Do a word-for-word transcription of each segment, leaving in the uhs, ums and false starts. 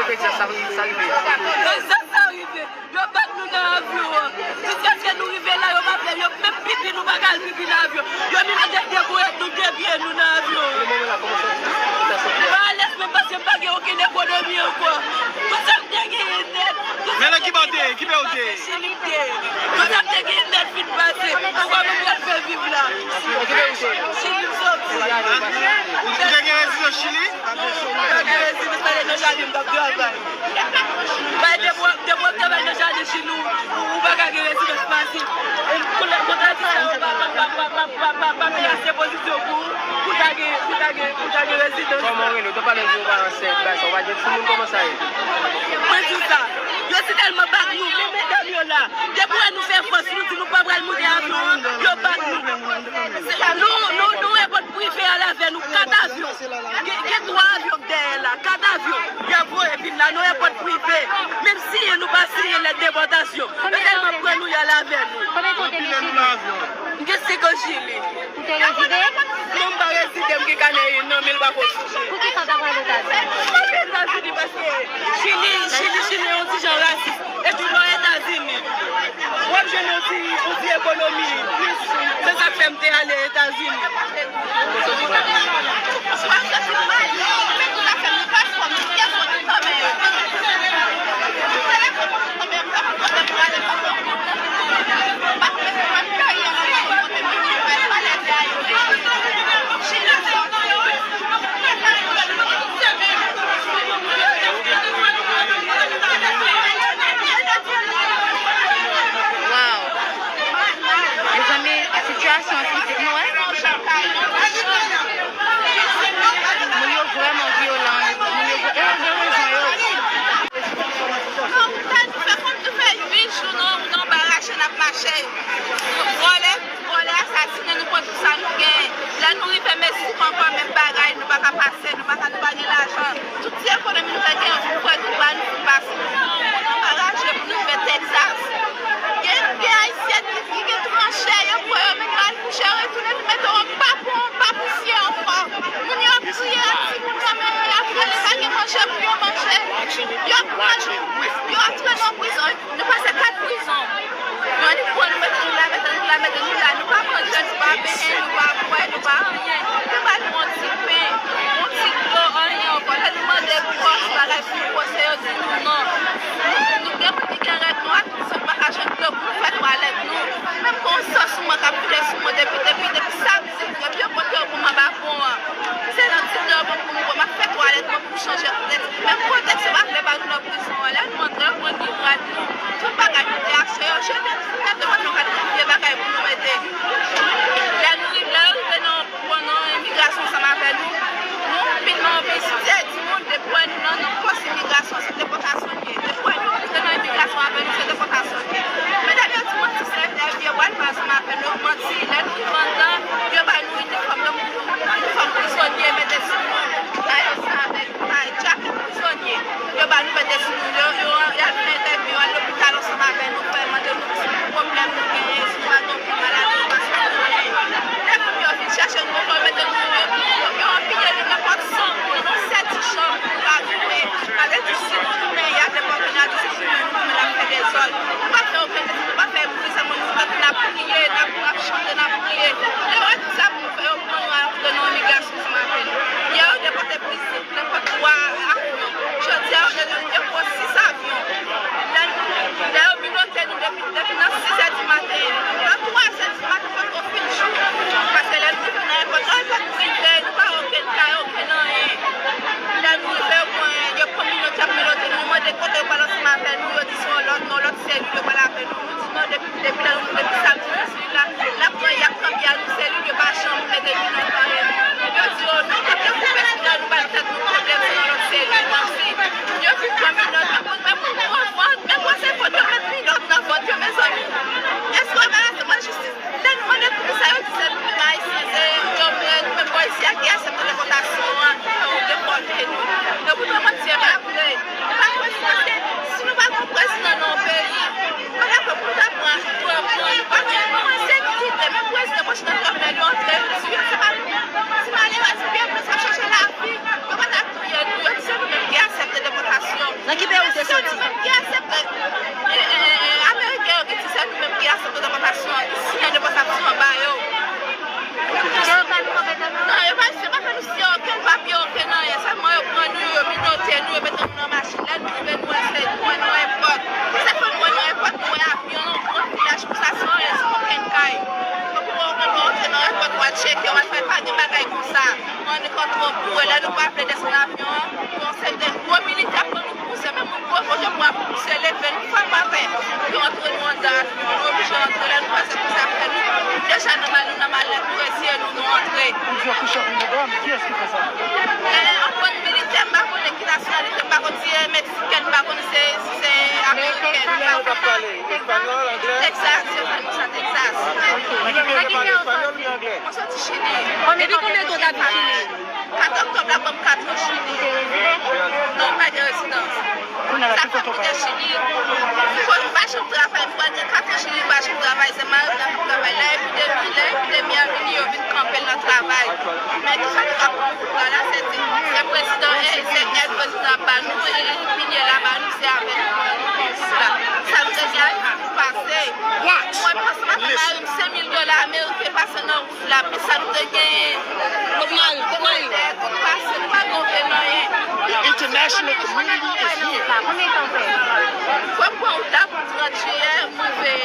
Egzak sa, sa rive. Egzak sa rive. Yo bat nou nan avyon an. Jiskaske nou rive la, yo pa vle, yo menm pipi, nou pa ka al pipi nan avyon. Yo mete de bouyèt nou de pye nou nan avyon an. Mwen alèz menm paske m pa gen okenn ekonomi ankò. Tout sa m te genyen nèt. Men nan ki bò w te ye? Ki peyi w te ye? Chili m te ye. Tout sa m te genyen nèt fin pase. Poukwa mwen pral fè viv la? Nan ki peyi w te ye? Chili m soti. Ou te gen rezidans Chili? Mwen gen rezidans, ale nan jaden, m t ap travay. Bay depi w ap, depi w ap travay nan jaden Chili, ou, ou pa ka gen rezidans pase. E pou lè kontrati sa yo pa, pa, pa peye ase pozisyon pou, pou ta gen, pou ta gen, pou ta gen rezidans. Kòman w rele? Ou te pale di ou pa ansent, bay sa, ou pa gen timoun, kòman sa ye? Mwen di w sa, yo si tèlman bat nou, men medam yo la, depi w wè nou fè fòs, nou di nou pa pral moute avyon an, yo bat nou. Nou, nou, nou repòt prive a l avè nou, kat avyon. Gen, gen twa avyon k dèyè la, kat avyon. Y ap voye vin la, nou repòt prive. Menm siyen, nou pa siyen lèt depòtasyon. Yo tèlman pran nou, y al avè nou. Konbyen tan w te gen Chili? M gen senk an Chili. Ou te rezide? Non, m pa rezide, m gen kanè nan men l pa fò sou Chili. Poukisa w ta pral Etazini? M pral Etazini paske Chili, Chili, Chili yon ti jan rasis. Epi lè w Etazini, w ap jwenn yon ti, yon ti ekonomi plis. Se sa k fè m te ale Etazini. Wow! Mezanmi, sitiyasyon an pitit nou, wè. Moun yo vrèman vyolan, moun yo vre-, e yo gen rezon, yo. Non, nou fè, nou fè, nou fè uit jou, nou, nou anba rache, n ap mache. Vòlè, vòlè asasinen nou, pran tout sa nou genyen. Lè nou rive Meksik ankò, menm bagay, nou pa ka pase, nou pa ka, nou pa gen lajan. Tout ti ekonomi nou te genyen, nou pran tout ba nou, nou pase. Nou anba rache pou nou rive Texas. Gen, gen Ayisyèn ki, ki gen twa chè, yo pran yo, men yo al kouche, yo retounen, nou mete yo anba pon, anba pousyè ankò. Moun yo ap kriye, timoun nan men yo, y ap rele, pa gen manje pou yo manje. Yo pran nou, yo antre nan prizon. Nou pase kat prizon. Yo annik pran nou, mete nou la, mete nou la, mete nou la. Nou pa manje, nou pa benyen, nou pa bwè, nou pa anyen. Yo ba nou yon ti pen, yon ti dlo, anyen ankò. Lè nou mande bwòs, bagay pou nou bwose, yo di nou non. Nou gen moun ki gen règ nwa, nou santi pa ka jwenn dlo pou nou fè twalèt nou. Menm gon san sou mwen k ap koule sou mwen depi, depi, depi samdi, depi yo konte yo pou m anba pon an. Se nan ti dlo yo ban pou m bwè, m ap fè twalèt mwen pou m chanje kontèks. Menm kontèks yo pa vle ba nou nan prizon an. Lè nou antre, yo pran ni rad nou, tout bagay nou te achte, yo jete nou sou tèt, yo pa t yon kantite vye bagay pou nou mete. Lè nou rive, lè yo rive nan, nan imigrasyon ansanm avè nou, nou anpil, nou anpil, si se timoun, depi w wè nou nan, nan pòs imigrasyon, se depòtasyon n ye. Depi w wè nou antre nan imigrasyon avè nou, se depòtasyon n ye. Medam yo di manti, se vye bwal pa ansanm avè nou, manti. Lè nou rive anndan, yo ba nou inifòm, yo, inifòm prizonye mete sou nou. Mayo sa avèk, ay, djak prizonye. Yo ba nou mete sou nou. Yo, yo, y al fè entèvyou, al lopital ansanm avè nou, fè mande nou si pwoblèm nou genyen, si nou pa gen okenn maladi, nou pa sou konnen. Lè moun yo vin chèche nou, yo mete nou, yo, yo, yo anpiye nou nenpòt san moun, yon sèl ti chanm pou nou pa goumen. Sa vle di, si nou goumen, y ap depòte nou, y ap di se goumen nou goumen, n ap fè dezòd. Nou pa fè okenn dezòd, nou pa fè bri, sèlman nou tande n ap kriye, n ap, n ap chante, n ap kriye. Lè yo wè tout sa pou nou fè, yo pran nou al antre nan imigrasyon ansanm avè nou. Yè, yo depòte plis nenpòt twa avyon. Jodi a, yo, yo pran sis avyon. Lè, lè yo minote nou depi, depi nan sis è di maten, nan twa è di maten, poko fin jou. Paske lè nou rive nan èpòt la, èpòt prive, nou pa okenn kay, okenn anyen. Lè nou rive, yo pran, yo pran minòt, y ap minote nou, nou mande kote yo pral ansanm avè nou, yo di se yon lòt, yon lòt selil yo pral avè nou. Nou di non, depi, depi lè nou, depi samdi, nou sou la, n ap pran, y ap kanpe a nou selil, yo pa janm mete nou nan kay. Yo di, o, non, kote yo koupe sou la, nou bay tèt nou pwoblèm, se yon lòt selil, manti. Yo vin pran minòt, men pou, men pou nou pran vant, men pou se vant, yo met minòt nan vant yo, mezanmi. Èske w anbarase mwen jistis? Lè nou mande poukisa yo di se nou menm Ayisyen, se yo menm, nou menm bò isi a ki aksepte depòtasyon an, ki fè yo depòte nou. E poutan manti a pa vre. Nou pa kwè si, paske si nou pa gen yon prezidan nan yon peyi, Gen bagay konsa, ann kontre pou lè nou pa vle desann avyon an, yon seri de gwo militè pran nou pouse, menm yon gwo kote pou ap pouse leve nou fè maten, yo antre nou anndan avyon, nou oblije antre, lè nou panse pou sa fè nou, deja nan mal, nou nan malèt, nou retire nou, nou antre. Yon bann militè, m pa konnen ki nasyonalite, m pa konn si e Meksiken, m pa konnen si se Ameriken, m pa konnen. Espanyòl, anglè? Texas, yo fè nou sa Texas. Nan ki peyi w te pale, espanyòl oubyen anglè? Mwen soti Chili. Depi konbyen tan w t ap viv Chili? Kat oktòb la, ban m kat an Chili. Non, m pa gen rezidans. Sa fè m kite Chili. Fò m pa janm travay, m pral gen kat an Chili, m pa janm travay. Se mari m nan k ap travay la. Epi depi lè epidemi an vini, yo vin kanpe l nan travay. Men ki sa ki t ap pran pouvwa la, se ti, se prezidan, e, se èd prezidan ap ba nou, e, milye la ba nou, se avèk nou, nou pran wout la. Sa nou te gen a Ayiti pou pase. Mwen panse m ap ba mari m senk mil dola ameriken pase nan wout la, men sa nou te genyen, tout pase, nou pa gen okenn anyen. The international community is here. Fò m pran wout la pou trant jiyè, rive,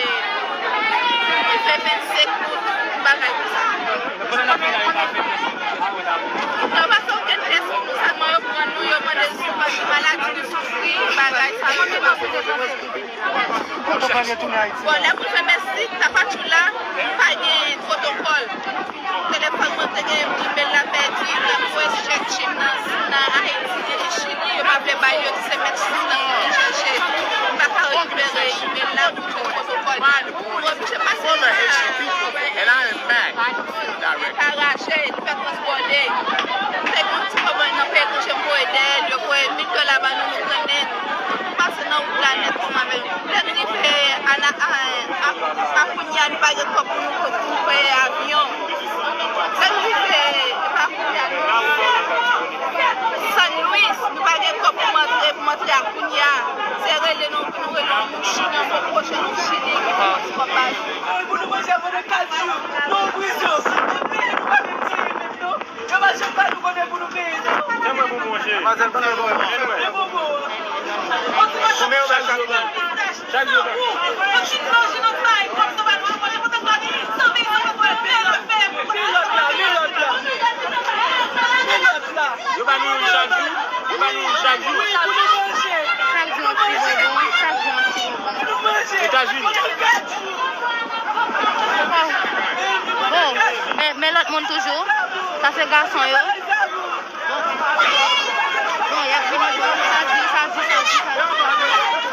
rive vennsenk out, bagay konsa. Yo pa fè okenn tès pou nou, sèlman yo pran nou, yo mande nou si nou pa gen maladi, nou soufri, bagay sa yo. Bon, lè pou fè Meksik, Tapachula, pa gen pwotokòl. Telefòn mwen te gen, imèl la pèdi, mwen voye chèk chèk nan, nan Ayiti, Chili, yo pa vle bay, yo di se Meksik nan ki vin chèche. M pa ka rekipere imèl la pou fè pwotokòl. Mwen oblije pase nan Ayiti. Mwen pa rache, li fè transbòde. M te gen yon ti kòb nan peyi etranje, m voye dèyè l, yo voye mil dola ban nou, nou pran nèt. Nou pase nan wout la nèt ansanm avè l. Lè n rive a, a, a, a kounye a, nou pa gen kòb pou nou, pou nou peye avyon. Lè n rive, e pa kounye a, non. San Luis, nou pa gen kòb pou m antre, pou m antre a kounye a. Se rele nou, pou nou rele yon moun Chili, yon pwoche nou Chili, ki pran ti kòb ba nou. Pou nou manje avè nou kazou, nou prizon. Peyi nou pa menm sere menm, non. Yo pa janm ba nou kote pou nou peye, non. Fè mwen bonbon, cheri. Fè mwen bonbon. Konbyen yo ba chak moun? Chak jou yo ba. Li lòt la, li lòt la. Li lòt la. Yo ba nou youn chak jou. Yo ba nou youn chak jou. Chak jou yon ti bonbon, chak jou yon ti bonbon. Etazini. Bon, men, men lòt moun toujou. Sa se gason yo. Bon, y ap vini, bon, sa di, sa di, sa di, sa di.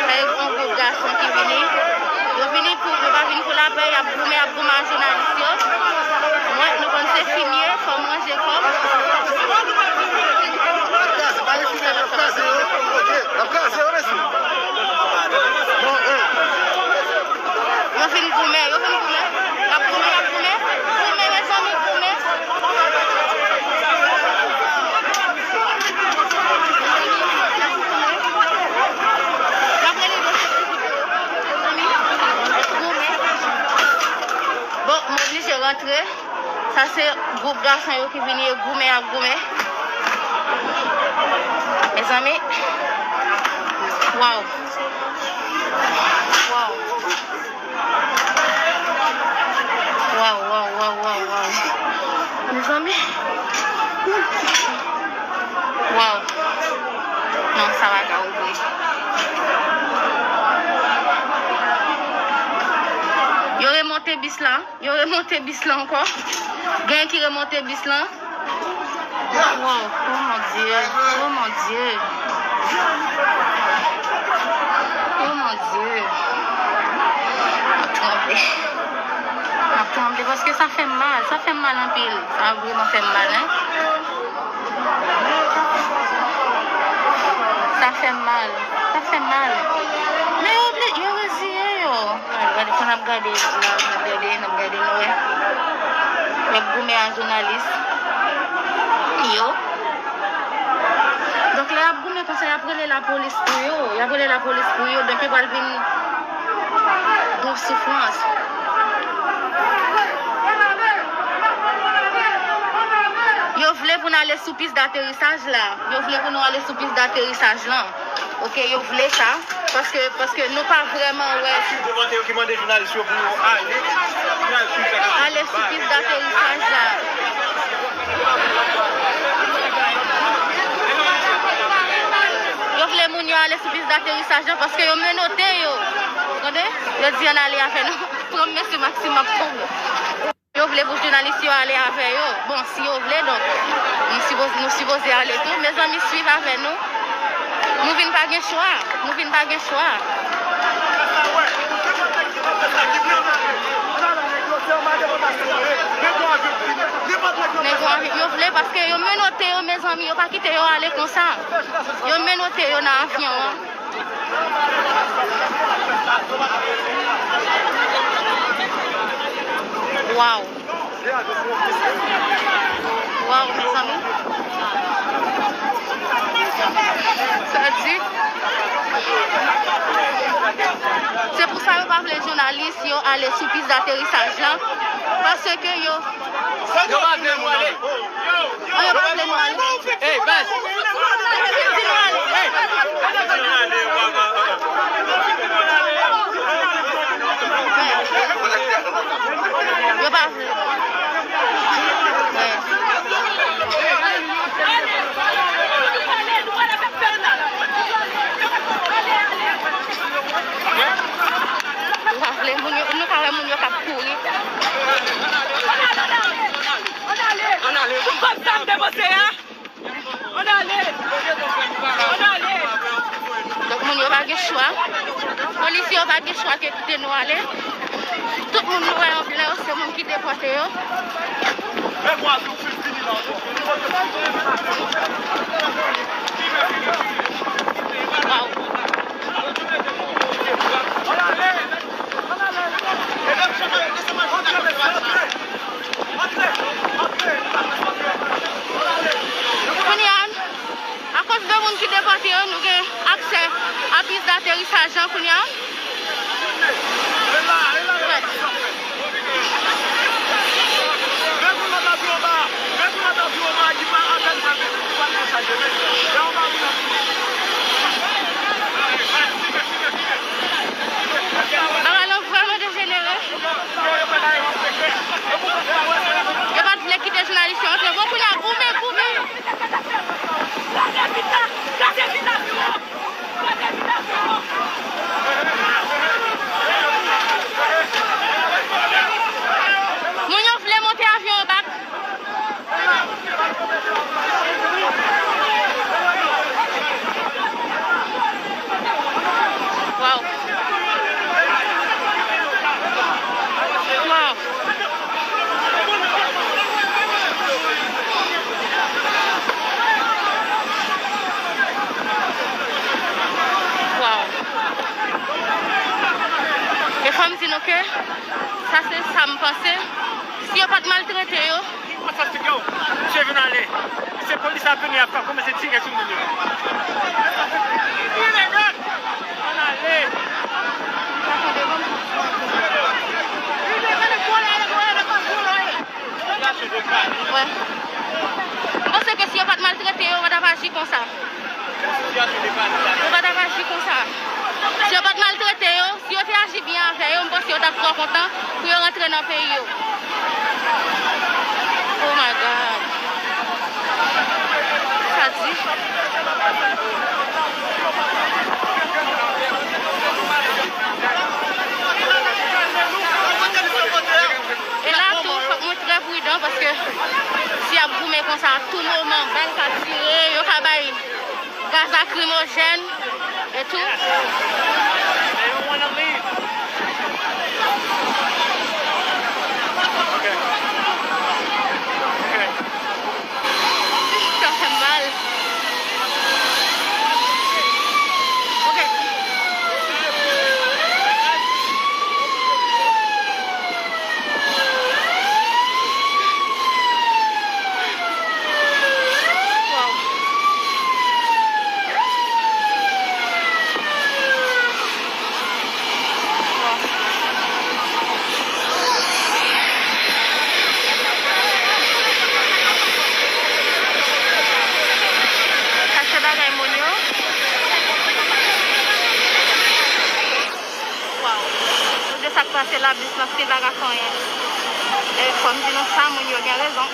Sa e yon gwoup gason ki vini. Yo vini pou, yo pa vin pou lapè, y ap goumen, y ap goumen ak jounalis yo. Mwen, nou konn se fim ye, fò m ranje kò m. N ap kraze yo, n ap kraze yo, mesye. Bon, eh. Yo vin goumen, yo vin goumen. Y ap goumen, y ap goumen. Goumen, mezanmi, goumen. Y ap rele yo. Bon, m oblije rantre. Sa se gwoup gason yo ki vini yo goumen ap goumen. Mezanmi. Waw. Waw. Waw, waw, waw, waw, waw. Mezanmi. Waw. Non, sa pa ka ouvri. Yo remonte bis la. Yo remonte bis la ankò. Gen ki remonte bis la. Wow, oh mon Dieu, oh mon Dieu. Oh mon Dieu. M ap tranble. M ap tranble paske sa fè m mal, sa fè m mal anpil. Sa vrèman fè m mal, hein. Sa fè m mal. Sa fè m mal. Men yo vle, yo reziye yo. Gade, gade, fò n ap gade la, n ap gade, n ap gade, nou wè. Y ap goumen ak jounalis yo. Donk, lè y ap goumen konsa, y ap rele lapolis pou yo. Y ap rele lapolis pou yo. Donk, yo pral vin gwo soufrans. Yo Yo vle pou n ale sou pis daterisaj la. Yo vle pou nou ale sou pis daterisaj lan. Oke, yo vle sa. Paske, paske nou pa vrèman wè. Depòte yo ki mande jounalis yo pou yo ale. Ale sou pis daterisaj la. Yo vle moun yo ale sou pis daterisaj la paske yo menote yo. Tande? Yo di ann ale avè nou. Pran mesye Maxime ap tonbe. Yo vle pou jounalis yo ale avè yo. Bon, si yo vle, donk, nou sipoze, nou sipoze ale tou. Mezanmi, swiv avè nou. Nou vin pa gen chwa. Nou vin pa gen chwa. Nèg yo anvi, yo vle paske yo menote yo, mezanmi, yo pa kite yo ale konsa. Yo menote yo nan avyon an. Waw. Waw, mezanmi. Sa di. Se pou sa yo pa vle jounalis yo ale sou pis daterisaj lan. Paske yo Yo pa vle nou ale. An, yo pa vle nou ale. Ey, baz. Yo pa vle nou ale. Ey. Yo pa vle. Yo pa vle moun yo, nou ka wè moun yo k ap kouri. Ann ale, ann ale, ann ale. Ann ale. Ann ale. Ann ale. Donk, moun yo pa gen chwa. Polisye yo pa gen chwa ke kite nou ale. Tout moun nou wè anpil la yo, se moun ki depòte yo. Waw. Kounye a, akoz de moun ki depòte yo, nou gen aksè a pis daterisaj lan kounye a. Bagay lan vrèman dejenere. Yo pa t vle kite jounalis yo antre. Bon, kounye a, goumen, goumen. Moun yo vle monte avyon an bak. Waw. Waw. Waw. E fò m di nou ke sa se sa m panse. Si yo pa t maltrete yo, Pase sou yo. Misye vin ale. Se polis la vini ap kòmanse tire sou moun yo. Ann ale. Wè. M panse ke si yo pa t maltrete yo, yo pa t ap aji konsa. Yo pa t ap aji konsa. Si yo pa t maltrete yo, si yo te aji byen avè yo, m panse yo t ap twò kontan pou yo rantre nan peyi yo. Oh my God. Sa di. E la tou, fòk mwen trè pridan paske si y ap goumen konsa, a tou moman, bal ka tire, yo ka bay gaz lakrimojèn e tou. Sa fè m mal. Ok. Waw. Sa se labis nan stil la ka fè anyen. E fò m di nou sa, moun yo gen rezon.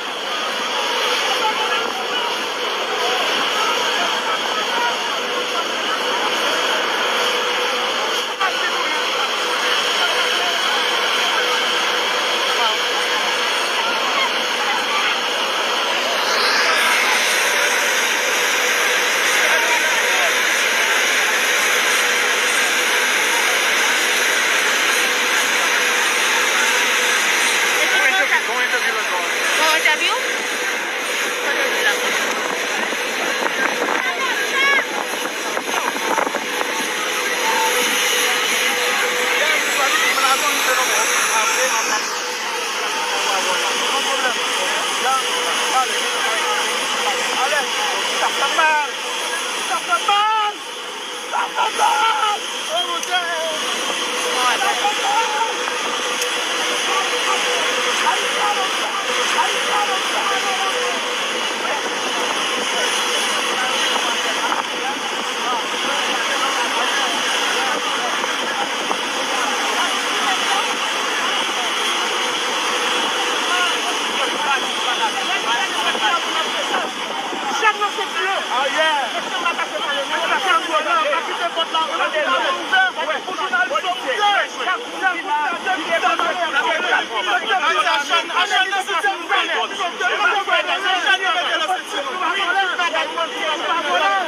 Gon entèvyou? Gon entèvyou?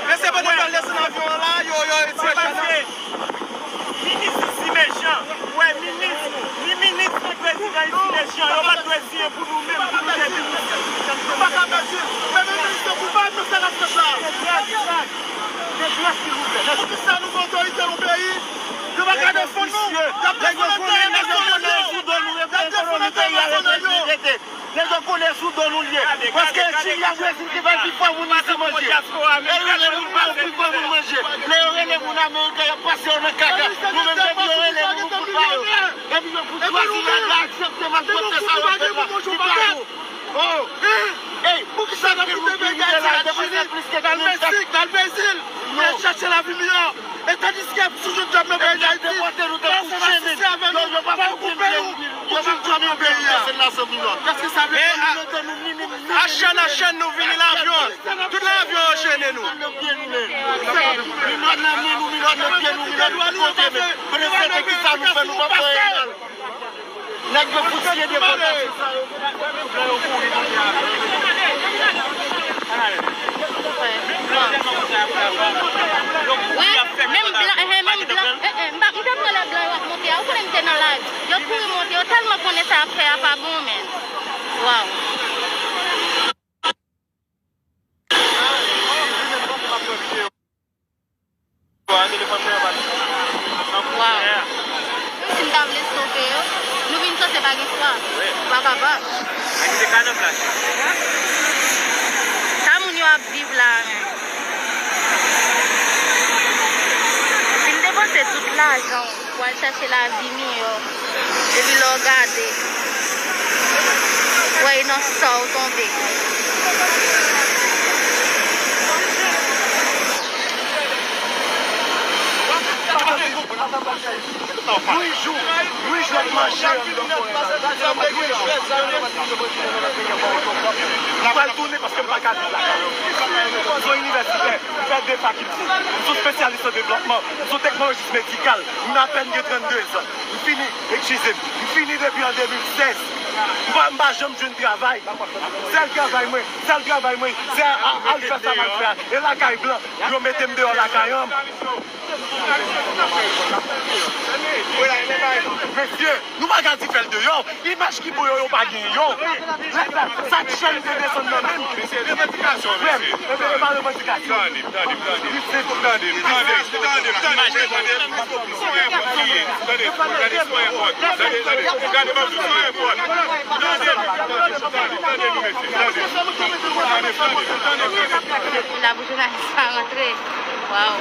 Mesye, pandan n al desann avyon an la, yo, yo retire Jana. Minis isi mejan. Ou wè minis, ni minis, ni prezidan isi mejan. Yo pa t dwe siyen pou nou menm, pou nou te vin isi. Nou pa ka pèdi. Men minis yo koupab nan sa k ap fèt la. Poukisa nou gen otorite nan peyi? Yo pa ka defann nou. Y ap defann entènasyonal yo. Y ap defann entènasyonal yo. Nèg yo kole sou do nou l ye. Paske Chili ak Brezil ki bay pi fò moun isi manje. E yo rele moun pa yo pi fò moun manje. Lè yo rele moun ameriken, y ap pase yo nan kaka. Nou menm depi yo rele nou, nou fout ba yo. Epi yo fout chwazi nèg la aksepte malpwòpte sa yo ap fè la. Ki pa yo. Oh. Ey, poukisa n ap kite peyi Dayiti al Chili, n al Meksik, n al Brezil, pou n al chache lavi miyò? E tandiske sou tout djòb nan peyi Dayiti, pèsonn ap sisye avè nou, pa okoupe nou pou tout djòb nan peyi a. Èske sa vle di nou mete nou minimize? A chèn, a chèn, nou vini nan avyon an. Tout nan avyon yo chene nou. Minòt nan men nou, minòt nan pye nou, minòt tout kote, men prezante kisa nou fè, nou pa fè anyen mal. Nèg yo fout siye depòtasyon sa yo. Wi, menm blan, eh, menm blan, eh, eh, m pa, m te pran lè blan yo ap monte a, ou konnen m te nan lari. Yo kouri monte, yo tèlman konnen sa y ap fè a pa bon, men. Waw. Waw. Si m ta vle sove yo, nou vin sove pa gen chwa. Wi. Pa kapab. Sa moun yo ap viv la a menm. Fin depanse tout lajan w pou al chache lavi miyò. Epi lè w gade, w wè e nan sa w tonbe. Wi jou, wi jou ap mache anndan fòrè la. Wi jou. M pral tounen paske m pa ka viv lakay mwen. M se yon inivèsitè, m fè de fakilte. M se yon espesyalis an devlòpman, m se yon teknolojis medikal. M apèn gen trannde zan. M fini etid m. M fini depi an de mil sèz. M pa, m pa janm jwenn travay. Sèl travay mwen, sèl travay mwen, se a, a, al fè sa m al fè a. E lakay blan, yo mete m deyò lakay an. Mesye, nou pa ka di fè l deyò. Imaj ki pou yo, yo pa gen yo. Lè sa, sa chèn te desann nan men m. Frè m, e pa revandikasyon. Tande, tande, tande, tande, tande, tande, tande, tande, tande, se yon enpòt li ye. Tande, tande, se yon enpòt. Tande, tande, gade, se yon enpòt. Tande, tande, tande, tande, nou mesye, tande. Tande, tande, tande, tande. La pou jounalis pa rantre. Waw.